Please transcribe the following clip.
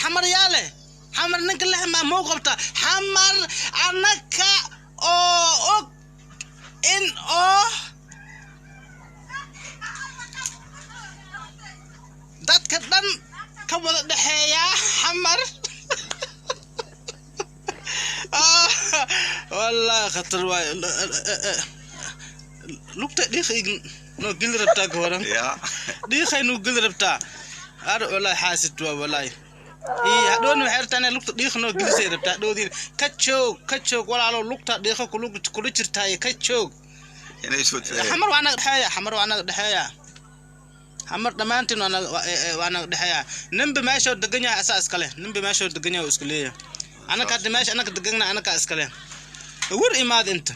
Xamar yaa leh? Xamar ninka leh ma mau qabta? Xamar annaka oo og in oo dadka dhan ka wada dhexeeya Xamar. Wallahi khatar waay. Lugta dhiiqa noo geli rabtaa, ka waran? Ya. Dhiiqay nuu geli rabtaa ar. Wallahi xaasid waa wallahi. Ii hadhowna waxay rabtaa inay lugta dhiiqa noo gelisay rabtaa hadhowdiin. Ka joog, ka joog walaalow, lugta dhiiqa kula jirtaaye, ka joog. Inay soo tireen. Xamar waa naga dhexeeya, Xamar waa naga dhexeeya, Xamar dhammaantiin waa naga dhexeeya. Ninba meeshoo degan yahay asaa iskale, ninba meeshoo degan yahay uu iska leeyahay. Anaka hadda meesha anaka degana, anaka iskale. War imaad inta.